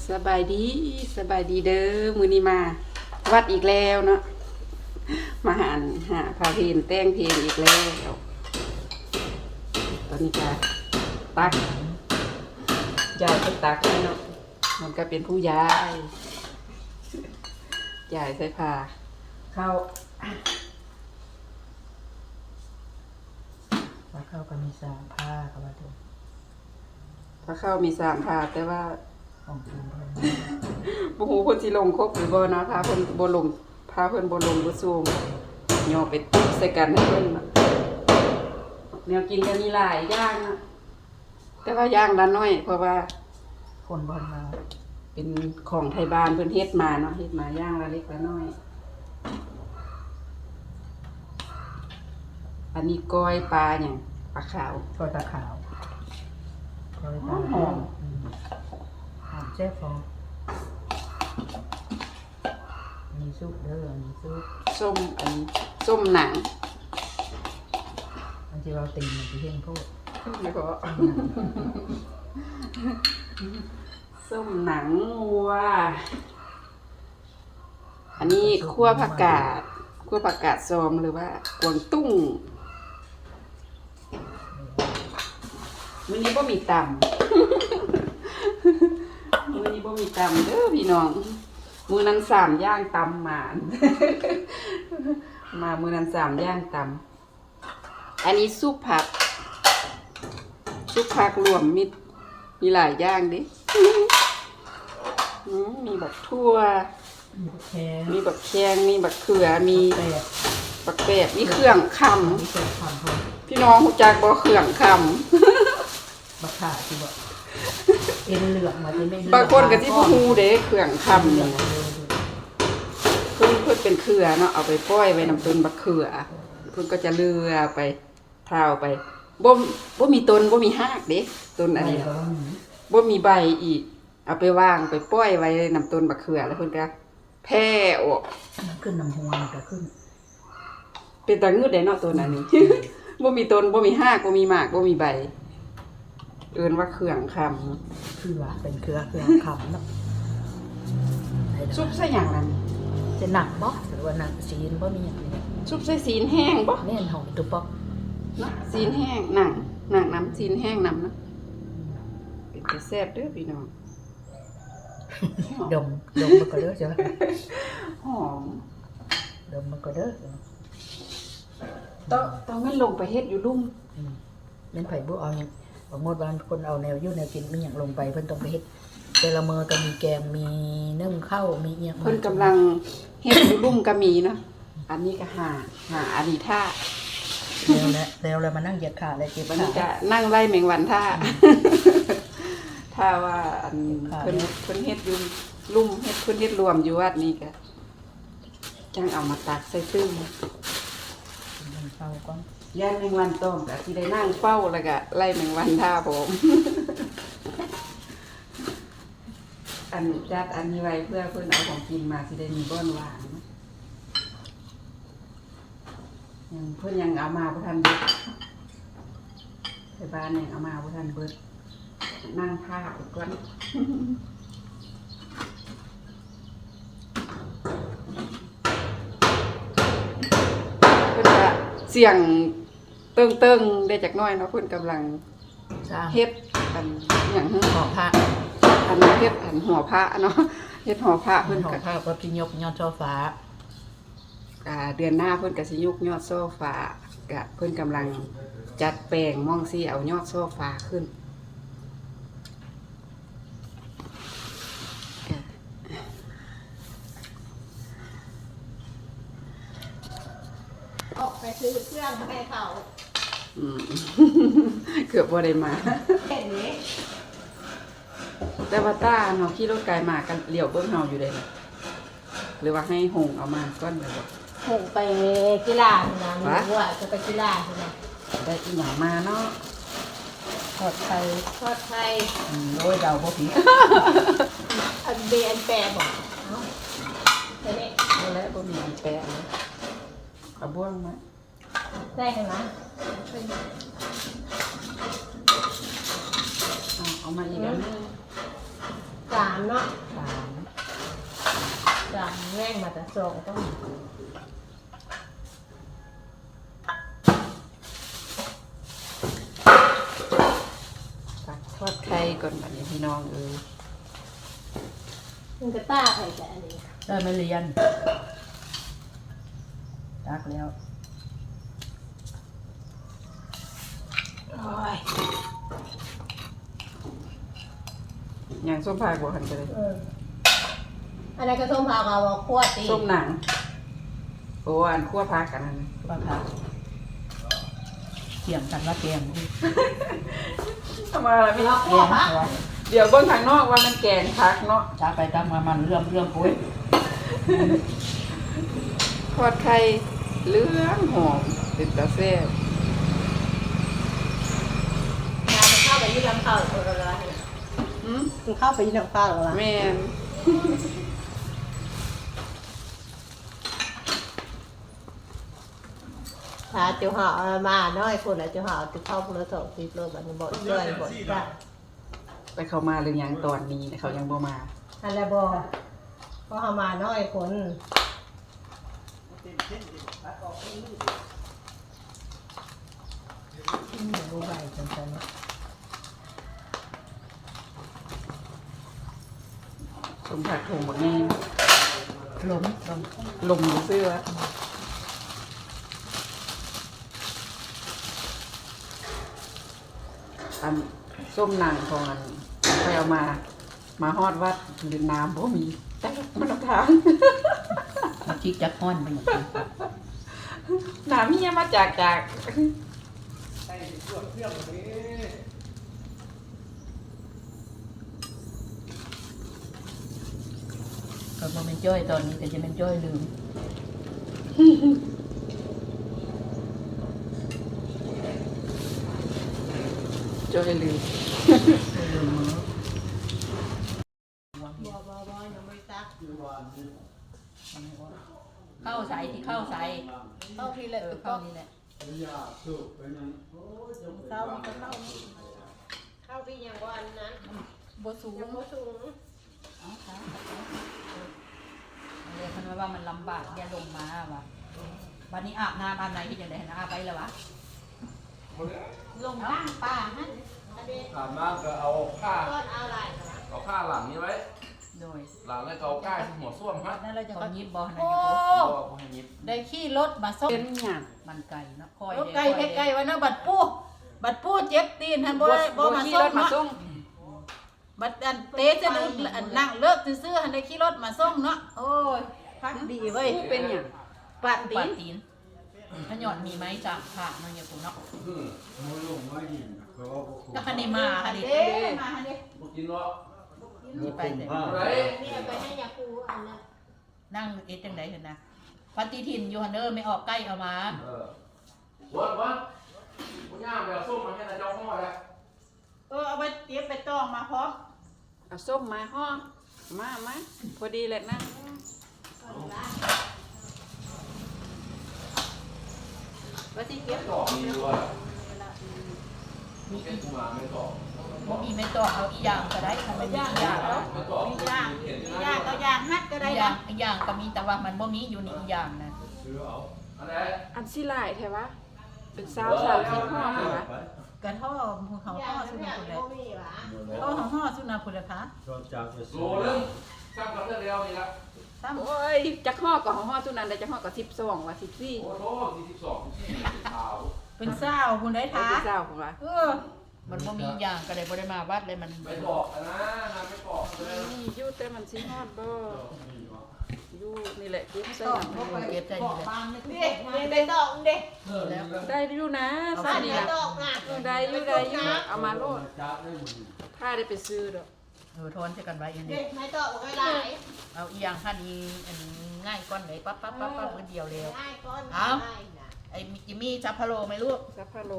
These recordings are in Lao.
ສະບາຍດີ ສະບາຍດີເດີ. ມື້ນີ້ມາວັດອີກແລ້ວເນາະ ມາຫາ ຫາພາເພັນແຕ່ງເພັນອີກແລ້ວ. ຕອນນີ້ກະຕັກ ຢາຍເພິ່ນຕັກໃຫ້ເນາະ ມັນກະເປັນຜູ້ຢາຍ ຢາຍໃສ່ພາເຂົ້າ ພາເຂົ້າກະມີສາມພາ ເຂົາວ່າເດີ ພາເຂົ້າມີສາມພາ ແຕ່ວ່າ ຂອງຈີນເພິ່ນ ບໍ່ຮູ້ເພິ່ນຊິລົງຄົບຫຼືບໍ່ເນາະ ຖ້າເພິ່ນບໍ່ລົງ ຖ້າເພິ່ນບໍ່ລົງບໍ່ສູງ ຍໍໄປຕຸບໃສ່ກັນໃຫ້ເບິ່ງເນາະ. ແນວກິນກະມີຫຼາຍຢ່າງເນາະ ແຕ່ວ່າຢ່າງລະໜ້ອຍ ເພາະວ່າຄົນບໍ່ມາ ເປັນຂອງໄທບ້ານເພິ່ນເຮັດມາເນາະ ເຮັດມາຢ່າງລະເລັກລະນ້ອຍ. ອັນນີ້ກ້ອຍປາຫຍັງ? ປາຂາວ ກ້ອຍປາຂາວ ກ້ອຍປາ ຫອມ ອືມ ຫອມແຊບ ຫອມ. ອັນນີ້ຊຸບເດີ ອັນນີ້ຊຸບ ສົ້ມ ອັນນີ້ສົ້ມໜັງ ອັນທີ່ເວົ້າຕີນມັນຊິເຫັນໂພດ ສົ້ມໜັງງົວ. ອັນນີ້ຂົ້ວຜັກກາດ ຂົ້ວຜັກກາດຊອມ ຫຼືວ່າກວາງຕຸ້ງ. ມື້ນີ້ບໍ່ມີຕຳ ມື້ນີ້ບໍ່ມີຕຳເດີພີ່ນ້ອງ. ມື້ນັ້ນສາມຢ່າງຕຳມາ ມາມື້ນັ້ນສາມຢ່າງຕຳ. ອັນນີ້ຊຸບຜັກ ຊຸບຜັກລວມມີ ມີຫຼາຍຢ່າງເດ້. ອືມ ມີບັກຖົ່ວ ມີບັກແຄງ ມີບັກແຄງ ມີບັກເຂືອ ມີບັກແປບ ບັກແປບ ມີເຂື່ອງຄຳ ມີເຂື່ອງຄຳພ້ອມ. ພີ່ນ້ອງຮູ້ຈັກບໍ່ເຂື່ອງຄຳ? ບັກຂ່າຊິບໍ່ ເອັນເຫຼືອງວ່າຊິແມ່ນ ບາງຄົນກໍຊິບໍ່ຮູ້ເດ້ ເຂື່ອງຄຳນີ້ນະ ເອີ ເພິ່ນ ເພິ່ນເປັນເຂື່ອເນາະ ເອົາໄປປ່ອຍໄວ້ນຳຕົ້ນບັກເຂືອ ເພິ່ນກໍຈະເຫຼືອໄປ ຖ້າເອົາໄປ ບໍ່ ບໍ່ມີຕົ້ນ ບໍ່ມີຮາກເດ້ ຕົ້ນອັນນີ້ນະ ບໍ່ມີໃບອີກ ເອົາໄປວາງ ໄປປ່ອຍໄວ້ນຳຕົ້ນບັກເຂືອ ແລ້ວເພິ່ນກະແຜ່ອອກ ມັນຂຶ້ນນຳຮວງ ມັນກະຂຶ້ນ. ເປັນຕາງຶດເດ້ເນາະ ຕົ້ນອັນນີ້ ບໍ່ມີຕົ້ນ ບໍ່ມີຮາກ ບໍ່ມີໝາກ ບໍ່ມີໃບ ເອີ້ນວ່າເຂື່ອງຄຳ ເຂື່ອ ເປັນເຂື່ອ ເຂື່ອງຄຳເນາະ. ຊຸບໃສ່ຫຍັງນັ້ນ? ໃສ່ໜັງບໍ ຫຼືວ່າໜັງຊີ້ນບໍ ມີຫຍັງນີ້ ຊຸບໃສ່ຊີ້ນແຫ້ງບໍ? ແມ່ນ ຫອມຕົວປອກເນາະ ຊີ້ນແຫ້ງ ໜັງ ໜັງນຳ ຊີ້ນແຫ້ງນຳເນາະ. ເປັນຕາແຊບເດີພີ່ນ້ອງ ດົມ ດົມເບິ່ງກ່ອນເດີ ຫອມ ດົມເບິ່ງກ່ອນເດີ. ຕ້ອງ ຕ້ອງແມ່ນລົງໄປເຮັດຢູ່ລຸ່ມ ອືມ ແມ່ນໃຜບໍ່ເອົາຫຍັງ ສົມມຸດວ່າຄົນເອົາແນວຢູ່ແນວກິນມີຫຍັງລົງໄປ ເພິ່ນຕ້ອງໄປເຮັດ ແຕ່ລະມື້ກໍມີແກງ ມີໜຶ້ງເຂົ້າ ມີອີ່ຫຍັງ ເພິ່ນກຳລັງເຮັດຢູ່ລຸ່ມກໍມີເນາະ. ອັນນີ້ກໍຫາ ຫາອັນນີ້ຖ້າ ແລ້ວແຫຼະ ແລ້ວແລ້ວມານັ່ງຢຽດຂາແລະເຈັບຂາ ບັດນີ້ກໍນັ່ງໄລ່ແມງວັນຖ້າ ອືມ ຖ້າວ່າອັນ ເຈັບຂາ ເພິ່ນ ເພິ່ນເຮັດຢູ່ລຸ່ມ ເຮັດ ເພິ່ນເຮັດລວມຢູ່ວັດນີ້ກໍ ຈັ່ງເອົາມາຕັກໃສ່ຕື່ມ ມັນເປົ່າກ່ອນ ຢ້ານແມງວັນຕອມ ກະຊິໄດ້ນັ່ງເຝົ້າ ແລ້ວກະໄລ່ແມງວັນຖ້າພ້ອມ. ອັນຈັດອັນນີ້ໄວ້ເພື່ອເພິ່ນເອົາຂອງກິນມາ ຊິໄດ້ມີບ່ອນວາງ. ຍັງ ເພິ່ນຍັງເອົາມາບໍ່ທັນເບິດ ໄທບ້ານຍັງເອົາມາບໍ່ທັນເບິດ ນັ່ງຖ້າໄປກ່ອນ. ເພິ່ນກະສຽງເຕີງໆ ໄດ້ຈັກໜ້ອຍເນາະ ເພິ່ນກຳລັງເຮັດອັນຫຍັງ ຫໍພະ ອັນເຮັດອັນຫໍພະເນາະ ເຮັດຫໍພະ ເພິ່ນກະ ຫໍພະກໍຊິຍົກຍອດຊ່ອຟ້າ. ອ່າ ເດືອນໜ້າເພິ່ນກະຊິຍົກຍອດຊ່ອຟ້າ ກະເພິ່ນກຳລັງຈັດແປງໝ່ອງຊິເອົາຍອດຊ່ອຟ້າຂຶ້ນ. ອອກໄປຊື້ເຄື່ອງໃຫ້ເຂົາ ອືມ ເກືອບບໍ່ໄດ້ມາ ເຫັນນີ້ ແຕ່ວ່າຕາເຮົາຂີ່ລົດໄກມາກໍຫຼຽວເບິ່ງເຮົາຢູ່ເດ້. ຫຼືວ່າໃຫ້ຫົງເອົາມາກ່ອນແລ້ວບໍ່? ຫົງໄປກິລາພຸ້ນນະ ວະ ມີຫົວຈະໄປກິລາພຸ້ນນະ. ໄດ້ອີ່ຫຍັງມາເນາະ? ທອດໄຂ່ ທອດໄຂ່ ອືມ ໂອ້ຍ ເດົາບໍ່ຜິດ ອັນເດ ອັນແປະບໍ່? ເອົາ ແຄ່ນີ້ ບໍ່ແລ້ວ ບໍ່ມີອັນແປະເລີຍ. ເອົາບ່ວງມາ. ໄດ້ຫັ້ນນະ ເອົາ ເອົາມາອີກອັນໜຶ່ງ. ສາມເນາະ ສາມ ສາມແມ່ງມາແຕ່ສອງຕ້ອງ ຕັກທອດໄຂ່ກ່ອນບັດນີ້ພີ່ນ້ອງເອີຍ. ມັນກະຕາໄຂ່ແຕ່ອັນນີ້ ເອີ ແມ່ນລຽນ ຕັກແລ້ວ. ໂອ້ຍ ຫຍັງ ສົ້ມຜັກບໍ່? ຫັ້ນກະໄດ້ ເອີ ອັນນັ້ນກະສົ້ມຜັກ ເອົາມາຂົ້ວຕິ ສົ້ມຫຍັງ? ໂອ້ ອັນຂົ້ວຜັກ ອັນນັ້ນ ຂົ້ວຜັກ ຖຽງກັນວ່າແກງ ເອົາມາລະມີ ເອົາຂົ້ວຜັກ ດຽວເບິ່ງທາງນອກວ່າມັນແກງຜັກເນາະ ຈະໄປຕຳມາມັນເລື່ອມໆ ໂອ້ຍ. ທອດໄຂ່ເຫຼືອງຫອມ ເປັນຕາແຊບ. ເຂົ້າໄປຢູ່ນຳເຂົາ ເອີ ຫືມ ເຂົ້າໄປຢູ່ນຳເຂົາລະ ແມ່ນ. ຖ້າເຈົ້າເຮົາເອົາມານ້ອຍພຸ້ນລະ ເຈົ້າເຮົາເອົາຕິດເຂົ້າພຸ້ນລະສອງສິບໂລ ບັດນີ້ບໍ່ຈ້ອຍບໍ່ຈ້າ. ແຕ່ເຂົາມາຫຼືຍັງ? ຕອນນີ້ເຂົາຍັງບໍ່ມາ ຫັ້ນແຫຼະບໍ່ ເພາະເຮົາມານ້ອຍຄົນ ອືມ ບໍ່ໄຫວຈັ່ງຊັ້ນ. ສົ້ມຜັກຖົ່ງບັກແຍງ ລົມ ລົມ ລົມຊື່ວ່າ ອັນ ສົ້ມໜັງຂອງອັນ ຂ້ອຍເອົາມາ ມາຮອດວັດ ນ້ຳບໍ່ມີ ແຕກມານຳທາງ ມັນຊິຈັກຮ້ອນໄປຫຍັງ ນ້ຳເຮຍມາຈາກ ຈາກ. ກໍບໍ່ແມ່ນຈ້ອຍ ຕອນນີ້ກໍຈະແມ່ນຈ້ອຍລືມ ຈ້ອຍລືມ ລືມມື້. ບໍ່ ບໍ່ ບໍ່ ຍັງບໍ່ໄດ້ຕັກ. ເຂົ້າໃສ ທີ່ເຂົ້າໃສ ເຂົ້າພີ້ແຫຼະ ເອີ ເຂົ້ານີ້ແຫຼະ. ເຊົ້ານີ້ກໍເຂົ້າເນາະ ເຂົ້າພີ້ຍັງບໍ່ອັນນັ້ນ ບໍ່ສູງ ຍັງບໍ່ສູງ. ເອົາຊະ ເອີ ເພິ່ນວ່າມັນລຳບາກ ຢ່າລົງມາວ່າ. ບັດນີ້ອາບນ້ຳອາບໃນເຮັດຈັ່ງໃດຫັ້ນນະ ອາບໄວ້ແລ້ວຫວາ? ລົງລ້າງປາຫັ້ນ ອາບນ້ຳກໍເອົາຜ້າ ເອົາຜ້າຫຼັງນີ້ໄວ້ ໂດຍ ຫຼັງແລ້ວກໍເອົາກ້າຍໃສ່ຫົວສ້ວມຫັ້ນ ນັ້ນແຫຼະ ເຂົາຍິບບໍ່ຫັ້ນນະ? ໂອ້ ບໍ່ ບໍ່ໃຫ້ຍິບ ໄດ້ຂີ່ລົດມາສົ່ງ ເປັນຫຍັງ? ມັນໄກເນາະ ຄ່ອຍ ເອີ ໄດ້ ໄກ ຄ່ອຍ ແທ້ໄກວ່າເນາະ ບັດປູ ບັດປູເຈັບຕີນຫັ້ນ ບໍ່ ບໍ່ໄດ້ ບໍ່ມາ ຂີ່ລົດມາສົ່ງເນາະ ມາສົ່ງ. ບັດອັນເຕະສະດຸດ ອັນນັ່ງເລີກຊື່ໆ ຫັ້ນໄດ້ຂີ່ລົດມາສົ່ງເນາະ. ໂອ້ຍ ພັກດີເວີຍ ເປັນຫຍັງ? ປາດຕີນ ປາດຕີນ ຂະຫຍ້ອນມີໄມ້ສາມຂາງເນາະ ຍາປູເນາະ. ກໍຫັ້ນນີ້ມາຫັ້ນເດ້ ມາຫັ້ນເດ້ ບໍ່ກິນເນາະ ຊິໄປແຕ່ ນີ້ໄປໃຫ້ຍາຄູອັນນັ້ນ ນັ່ງເຮັດຈັ່ງໃດຫັ້ນນະ ປະຕິທິນຢູ່ຫັ້ນເດີ ແມ່ອອກໄກ່ເອົາມາ. ເອີ ວັນ ວັນ ຜູ້ຍ່າງໄປເອົາສົ້ມມາໃຫ້ນະເຈົ້າຮອດແລ້ວ. ເອີ ເອົາໄປເກັບໃບຕອງມາພ້ອມ ເອົາສົ້ມມາຮ້ອມ ມາ ມາ ພໍດີແຫຼະນະ ວ່າຊິເກັບ ຕອກມີຢູ່ວ່າ ມີອີກ ບໍ່ມີແມ່ນຕອກ ເອົາອີ່ຫຍັງກໍໄດ້ ຄັນມັນມີອີ່ຫຍັງເນາະ ມີຢ່າງ ມີຢ່າງກໍຢ່າງຮັດກໍໄດ້ນະ ອີ່ຫຍັງກໍມີ ແຕ່ວ່າມັນບໍ່ມີຢູ່ນີ້ອີ່ຫຍັງນະ ອັນຊິຫຼາຍແທ້ວະ ເປັນຊາວ ຊາວສິບຮອບຫວາ? ກະທໍ່ເຮົາຫໍ່ສຸດນັ້ນພຸ້ນແຫຼະ ທໍ່ເຮົາຫໍ່ສຸດນັ້ນພຸ້ນແຫຼະຄະ ໂລໜຶ່ງ ຊ້ຳກັບເທື່ອແລ້ວນີ້ລະ ຊ້ຳ ໂອ້ຍ ຈັກຫໍ່ກໍຫໍ່ສຸດນັ້ນໄດ້ ຈັກຫໍ່ກໍສິບສອງຫວາ ສິບສີ່ ໂອ້ໂທ ສິບສອງ ສິບສີ່ ເປັນຊາວ ເປັນຊາວພຸ້ນໄດ໋ ເປັນຊາວພຸ້ນຫວາ ເອີ ມັນບໍ່ມີຢ່າງກໍເລີຍບໍ່ໄດ້ມາວັດເລີຍ ມັນໄປບອກນະ ນາໄປບອກເລີຍ ມີຢູ່ ແຕ່ມັນຊິຮອດບໍ່? ຢູ່ນີ້ແຫຼະ ເກັບໃສ່ ເກັບໃສ່ນີ້ແຫຼະ ເດ້ ເດ້ ໄດ້ດອກເດ້ ໄດ້ຢູ່ນະ ເອົາໃສ່ນີ້ລະ ເອີ ໄດ້ຢູ່ ໄດ້ຢູ່ ເອົາມາໂລດ ຖ້າໄດ້ໄປຊື້ດອກ ເອີ ທອນໃສ່ກັນໄວ້ອັນນີ້ ເດ້ ໄມ້ຕອກໄວ້ຫຼາຍ ເອົາອີ່ຫຍັງຫັ້ນ ອີ່ອັນງ່າຍກ່ອນເລີຍ ປັບໆໆໆ ເບິດດຽວແລ້ວ ງ່າຍກ່ອນ ເອົາ ໄອ້ຈິມມີ ສັບພະໂລໄໝລູກ ສັບພະໂລ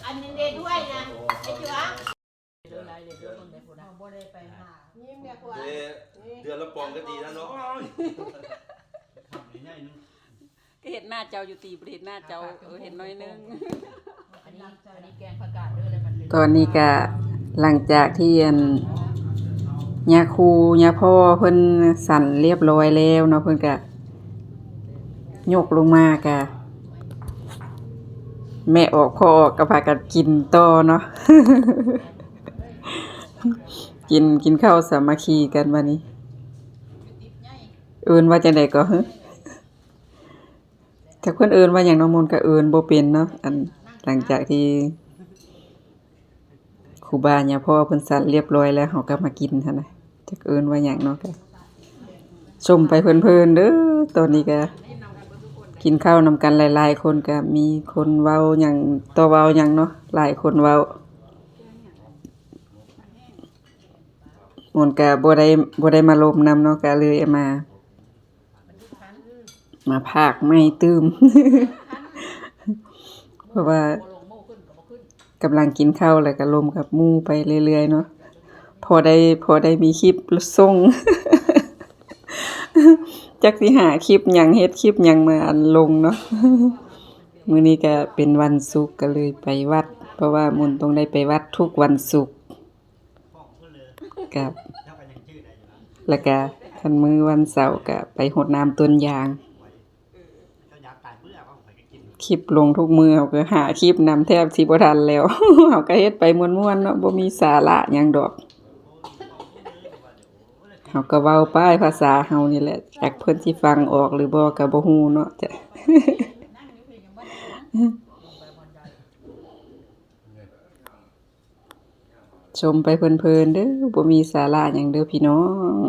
ອັນໜຶ່ງເດ້ຖ້ວຍນະ ໄອ້ຈົວ ບໍ່ໄດ້ໄປຫາ ຍິ້ມແມ່ຂວັນ ເດືອນລະປອງກໍດີແລ້ວເນາະ ກໍເຫັນໜ້າເຈົ້າຢູ່ຕິ ບໍ່ໄດ້ເຫັນໜ້າເຈົ້າ ເອີ ເຫັນໜ້ອຍໜຶ່ງ ອັນນີ້ ອັນນີ້ແກງຜັກກາດເດີ ແລ້ວມັນ ຕອນນີ້ກະຫຼັງຈາກທີ່ອັນ ຍາຄູຍາພໍ່ເພິ່ນສັນລຽບລ້ອຍແລ້ວເນາະ ເພິ່ນກະຍົກລົງມາ ກະແມະອອກພໍອອກ ກະພາກັນກິນຕໍ່ເນາະ. ກິນ ກິນເຂົ້າສາມັກຄີກັນບາດນີ້. ເອີ້ນວ່າຈັ່ງໃດກໍ ຈັກເພິ່ນເອີ້ນວ່າຫຍັງເນາະ ມົນກະເອີ້ນບໍ່ເປັນເນາະ. ອັນ ຫຼັງຈາກທີ່ຄູບາຍາພໍ່ເພິ່ນສັນລຽບລ້ອຍແລ້ວ ເຮົາກະມາກິນຫັ້ນນະ ຈັກເອີ້ນວ່າຫຍັງເນາະ. ກະຊົມໄປເພີນໆເດີ້. ຕອນນີ້ກະກິນເຂົ້ານຳກັນຫຼາຍໆຄົນ ກະມີຄົນເວົ້າຫຍັງຕໍ່ເວົ້າຫຍັງເນາະ ຫຼາຍຄົນເວົ້າ. ມົນກະບໍ່ໄດ້ ບໍ່ໄດ້ມາລົມນຳເນາະ ກະເລີຍມາ ມາພາກໃໝ່ຕື່ມ ເພາະວ່າກຳລັງກິນເຂົ້າ ແລ້ວກະລົມກັບໝູ່ໄປເລື້ອຍໆເນາະ. ພໍໄດ້ ພໍໄດ້ມີຄລິບສົ່ງ ຈັກຊິຫາຄລິບຫຍັງ ເຮັດຄລິບຫຍັງມາອັນລົງເນາະ. ມື້ນີ້ກະເປັນວັນສຸກ ກະເລີຍໄປວັດ ເພາະວ່າມົນຕ້ອງໄດ້ໄປວັດທຸກວັນສຸກ. ກະ ແລ້ວກະຄັນມື້ວັນເສົາກະໄປຫົດນ້ຳຕົ້ນຢາງ. ຄລິບລົງທຸກມື້ ເຮົາກະຫາຄລິບນຳແທບຊິບໍ່ທັນແລ້ວ. ເຮົາກະເຮັດໄປມ່ວນໆເນາະ ບໍ່ມີສາລະຫຍັງດອກ. ເຮົາກະເວົ້າໄປພາສາເຮົານີ້ແຫຼະ ຈັກເພິ່ນຊິຟັງອອກຫຼືບໍ່ກະບໍ່ຮູ້ເນາະ. ຊົມໄປເພີນໆເດີ້ ບໍ່ມີສາລະຫຍັງເດີ້ພີ່ນ້ອງ.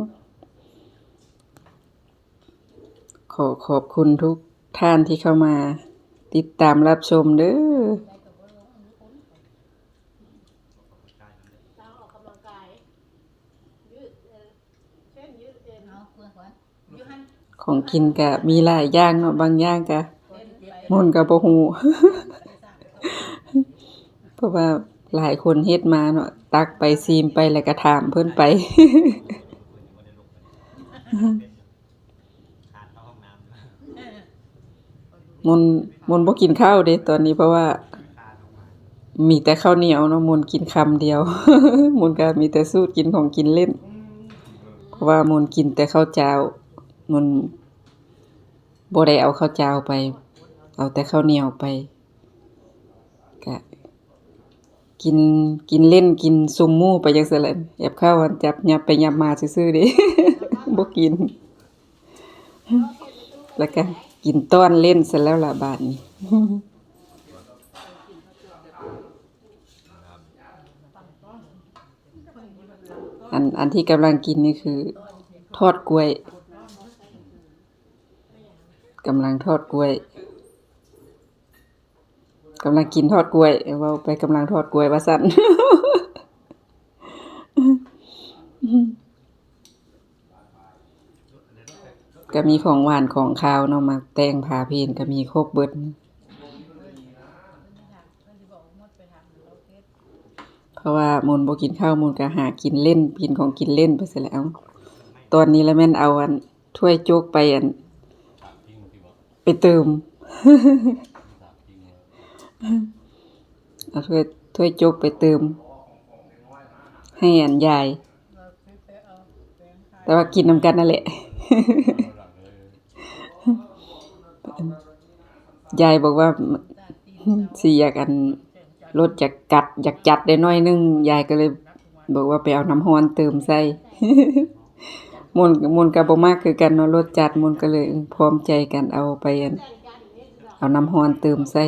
ຂໍຂອບຄຸນທຸກທ່ານທີ່ເຂົ້າມາຕິດຕາມຮັບຊົມເດີ້. ຂອງກິນກະມີຫຼາຍຢ່າງເນາະ ບາງຢ່າງກະມົນກະບໍ່ຮູ້ ເພາະວ່າຫຼາຍຄົນເຮັດມາເນາະ ຕັກໄປຊີມໄປ ແລ້ວກະຖາມເພິ່ນໄປ. ມົນ ມົນບໍ່ກິນເຂົ້າເດ້ຕອນນີ້ ເພາະວ່າມີແຕ່ເຂົ້າໜຽວເນາະ ມົນກິນຄຳດຽວ. ມົນກະມີແຕ່ສູດກິນຂອງກິນເຫຼັ້ນ ເພາະວ່າມົນກິນແຕ່ເຂົ້າຈ້າວ ມົນບໍ່ໄດ້ເອົາເຂົ້າຈ້າວໄປ ເອົາແຕ່ເຂົ້າໜຽວໄປ ກະກິນ ກິນເຫຼັ້ນ ກິນຊຸມໝູ່ໄປຈັ່ງຊັ້ນແຫຼະ. ແອບເຂົ້າຫັ້ນຈັບຫຍັບໄປຫຍັບມາຊື່ໆເດ້ ບໍ່ກິນ ແລ້ວກະກິນຕ້ອນເຫຼັ້ນຊັ້ນແລ້ວລະບາດນີ້. ອັນ ອັນທີ່ກຳລັງກິນນີ້ຄືທອດກ້ວຍ ກຳລັງທອດກ້ວຍ ກຳລັງກິນທອດກ້ວຍ ເວົ້າໄປກຳລັງທອດກ້ວຍວ່າຊັ້ນ. ກະມີຂອງຫວານຂອງຄາວເນາະ ມາແຕ່ງພາເພນ ກະມີຄົບເບິດ. ເພາະວ່າມົນບໍ່ກິນເຂົ້າ ມົນກະຫາກິນເຫຼັ້ນ ກິນຂອງກິນເຫຼັ້ນໄປຊັ້ນແຫຼະ. ເອົາ ຕອນນີ້ລະແມ່ນເອົາອັນ ຖ້ວຍໂຈກໄປອັນ ໄປຕື່ມ ເອົາຖ້ວຍ ຖ້ວຍໂຈກໄປຕື່ມໃຫ້ອັນຍາຍ ແຕ່ວ່າກິນນຳກັນນັ້ນແຫຼະ. ຍາຍບອກວ່າຊິຢາກອັນ ລົດຢາກກັດ ຢາກຈັດໄດ້ໜ້ອຍໜຶ່ງ ຍາຍກະເລີຍບອກວ່າໄປເອົານ້ຳຮ້ອນຕື່ມໃສ່. ມົນ ມົນກະບໍ່ມັກຄືກັນເນາະ ລົດຈັດ ມົນກະເລີຍພ້ອມໃຈກັນເອົາໄປອັນ ເອົານ້ຳຮ້ອນຕື່ມໃສ່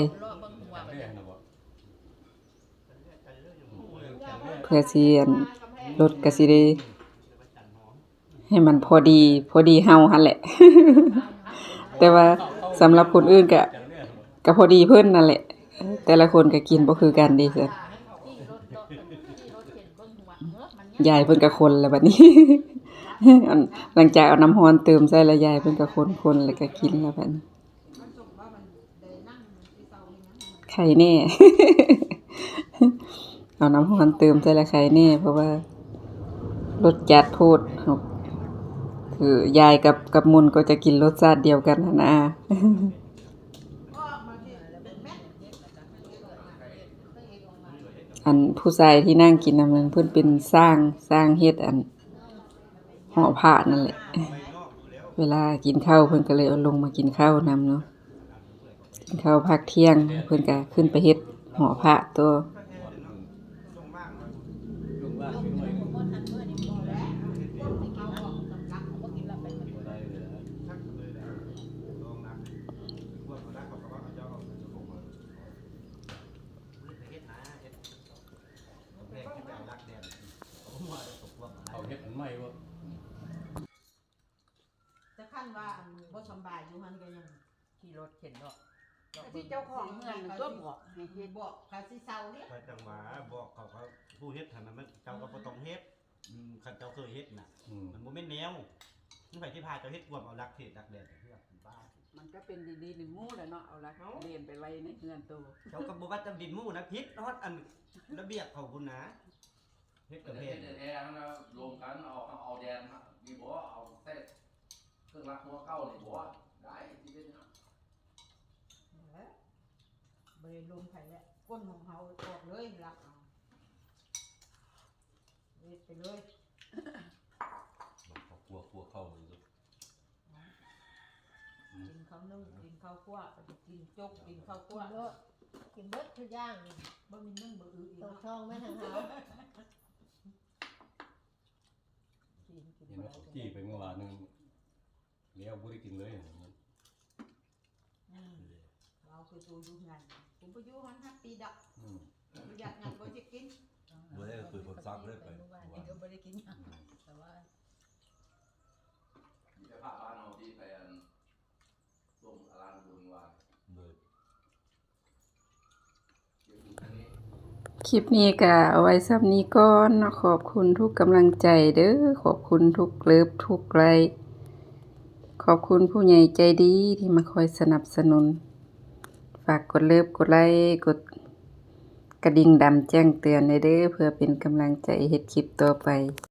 ເພື່ອຊິອັນ ລົດກະຊິໄດ້ ໃຫ້ມັນພໍດີ ພໍດີເຮົາຫັ້ນແຫຼະ ແຕ່ວ່າສຳລັບຄົນອື່ນກະ ກະພໍດີເພິ່ນນັ້ນແຫຼະ ແຕ່ລະຄົນກະກິນບໍ່ຄືກັນເດ້ຊັ້ນ. ຍາຍເພິ່ນກະຄົນລະບາດນີ້ ອັນ ຫຼັງຈາກເອົານ້ຳຮ້ອນຕື່ມໃສ່ລະ ຍາຍເພິ່ນກະຄົນໆ ລະກະກິນລະບາດນີ້. ໄຄແນ່ ເອົານ້ຳຮ້ອນຕື່ມໃສ່ລະໄຄແນ່ ເພາະວ່າລົດຈັດໂພດ. ເຮົາ ຄືຍາຍກັບ ກັບມົນກໍຈະກິນລົດຊາດດຽວກັນຫັ້ນນາ. ອັນຜູ້ຊາຍທີ່ນັ່ງກິນນຳນັ້ນ ເພິ່ນເປັນຊ່າງ ຊ່າງເຮັດອັນ ຫໍພະນັ້ນແຫຼະ. ເວລາກິນເຂົ້າເພິ່ນກໍເລີຍເອົາລົງມາກິນເຂົ້ານຳເນາະ. ກິນເຂົ້າພັກທ່ຽງ ເພິ່ນກໍຂຶ້ນໄປເຮັດຫໍພະຕໍ່. ເຂົາເຮັດອັນໃໝ່ບໍ່? ແຕ່ຄັນວ່າອັນບໍ່ສຳບາຍຢູ່ຫັ້ນກໍຍັງຂີ່ລົດເຂັນດອກ ທີ່ເຈົ້າຂອງເຮືອນຕົວະບອກໃຫ້ເຮັດ ບອກກະຊິເຊົາເດ້. ຂ້ອຍຈັ່ງວ່າບອກເຂົາ ເຂົາຜູ້ເຮັດຫັ້ນນະ ມັນເຈົ້າກໍບໍ່ຕ້ອງເຮັດ. ອືມ ຄັນເຈົ້າເຄີຍເຮັດນະ ອືມ ມັນບໍ່ແມ່ນແນວ ມັນໃຜທີ່ພາເຈົ້າເຮັດກວມເອົາຫຼັກເຂດຫຼັກແດນເພື່ອບ້າ. ມັນກໍເປັນດິນດີດິນໝູ່ແຫຼະເນາະ ເອົາຫຼັກເດນໄປໄວ້ໃນເຮືອນໂຕ. ເຈົ້າກໍບໍ່ວ່າແຕ່ດິນໝູ່ນະ ຜິດຮອດອັນລະບຽບເຂົາພຸ້ນນະ. ເຮັດກຳແພງ ເຮັດແທ້ໆ ລວມກັນ ເອົາ ເອົາແດນນີ້ບໍ່ ເອົາແຕ່ເຄື່ອງລັກຫົວເກົ່ານີ້ບໍ່ ໄດ້ ຊິເປັນຫຍັງ. ນັ້ນແຫຼະ ບໍ່ໄດ້ລົມໃຜແຫຼະ ກົ້ນຂອງເຮົາອອກເລີຍ ລັກເອົາ ເຮັດໄປເລີຍ. ມັນກໍຄົວ ຄົວເຂົ້າເລີຍ. ກິນເຂົ້າໜຶ້ງ ກິນເຂົ້າຂົ້ວ ກິນໂຈກ ກິນເຂົ້າຂົ້ວ ກິນເບິດ ກິນເບິດທຸກຢ່າງ. ບໍ່ມີໜຶ້ງບໍ່ອຶອີກ ຕົກ ເນາະ ທ້ອງແມ່ນທາງເຮົາ. ກິນ ກິນ ເຫັນວ່າເຂົາຈີ່ໄປເມື່ອວານນີ້ ແລ້ວບໍ່ໄດ້ກິນເລີຍ. ອືມ ເວົ້າຄືໂຕຢູ່ເຮືອນ ກູບໍ່ຢູ່ຫັ້ນຮັບປີດອກ. ອືມ ບໍ່ຢາກຫຍັງບໍ່ຢາກກິນ. ບໍ່ໄດ້ຄືຄົນຊັກເລີຍໄປ ເມື່ອວານນີ້ກໍບໍ່ໄດ້ກິນຫຍັງ ອືມ ແຕ່ວ່າ ມີແຕ່ພາບບ້ານເຮົາທີ່ໄປອັນ ຄລິບນີ້ກໍເອົາໄວ້ສ່ຳນີ້ກ່ອນເນາະ. ຂອບຄຸນທຸກກຳລັງໃຈເດີ້ ຂອບຄຸນທຸກເລີບ ທຸກໄລ້ ຂອບຄຸນຜູ້ໃຫຍ່ໃຈດີທີ່ມາຄອຍສະໜັບສະໜູນ. ຝາກກົດເລີບ ກົດໄລ້ ກົດກະດິ່ງດຳແຈ້ງເຕືອນແດ່ເດີ້ ເພື່ອເປັນກຳລັງໃຈເຮັດຄລິບຕໍ່ໄປ.